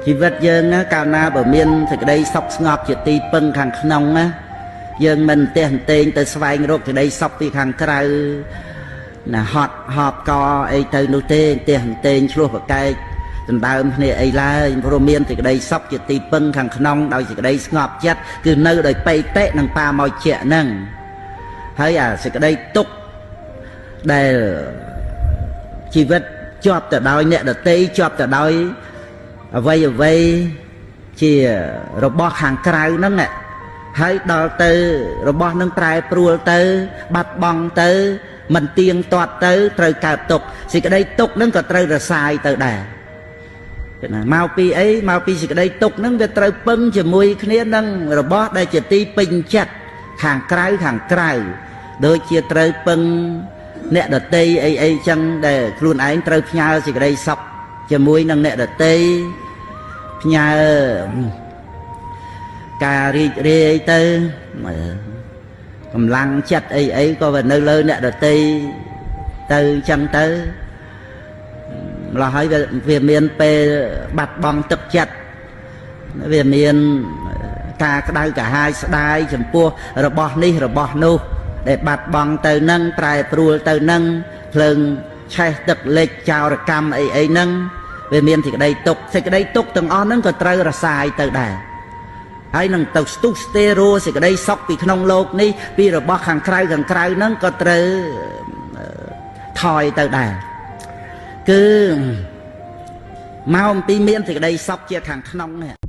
ជីវិតយើងណាកាលណាបើមានសេចក្តីសុខស្ងប់ជាទីពឹងខាងក្នុងណាយើងមិនទះទែងទៅស្វែងរកសេចក្តីសុខពីខាងក្រៅណាហត់ហប់កអីទៅនោះទេទះទែងឆ្លោះប្រកែកដណ្ដើមគ្នាអីឡើយព្រោះមានសេចក្តីសុខជាទីពឹងខាងក្នុងដោយសេចក្តីស្ងប់ចិត្តគឺនៅដោយបៃតិនិងបាមោជៈហ្នឹងហើយអាសេចក្តីទុក្ខដែលជីវិតជាប់ទៅដោយអ្នកដទៃជាប់ទៅដោយអ្វីអ្វីជារបស់ខាងក្រៅហ្នឹងហើយដល់ទៅរបស់នឹងប្រែប្រួលទៅបាត់បង់ទៅមិនទៀងទាត់ទៅត្រូវកើតទុក្ខសេចក្តីទុក្ខហ្នឹងក៏ត្រូវរសាយទៅដែរណាមកពីអីមកពីសេចក្តីទុក្ខហ្នឹងវាត្រូវពឹងជាមួយគ្នានឹងរបស់ដែលជាទីពេញចិត្តខាងក្រៅខាងក្រៅដូចជាត្រូវពឹងអ្នកដទៃអីអីចឹងដែលខ្លួនឯងត្រូវផ្ញើសេចក្តីសុខជាមួយនឹងអ្នកដទៃផ្ញើការរីករាយទៅកម្លាំងចិត្តអីអីក៏វានៅលើអ្នកដទៃទៅចឹងទៅម្ល៉េះហើយវាមានពេលបាត់បង់ទឹកចិត្តវាមានការក្តៅក្រហាយស្ដាយចំពោះរបស់នេះរបស់នោះដែលបាត់បង់ទៅនឹងប្រែប្រួលទៅនឹងភ្លើងឆេះទឹកលិចចោរកម្មអីអីហ្នឹងវាមានសេចក្តីទុក្ខសេចក្តីទុក្ខទាំងអស់ហ្នឹងក៏ត្រូវរសាយទៅដែរហើយនឹងទៅស្ទុះស្ទេរោសេចក្តីសុខពីក្នុងលោកនេះពីរបស់ខាងក្រៅខាងក្រៅហ្នឹងក៏ត្រូវថយទៅដែរគឺមកអំពីមានសេចក្តីសុខជាខាងក្នុងនេះ។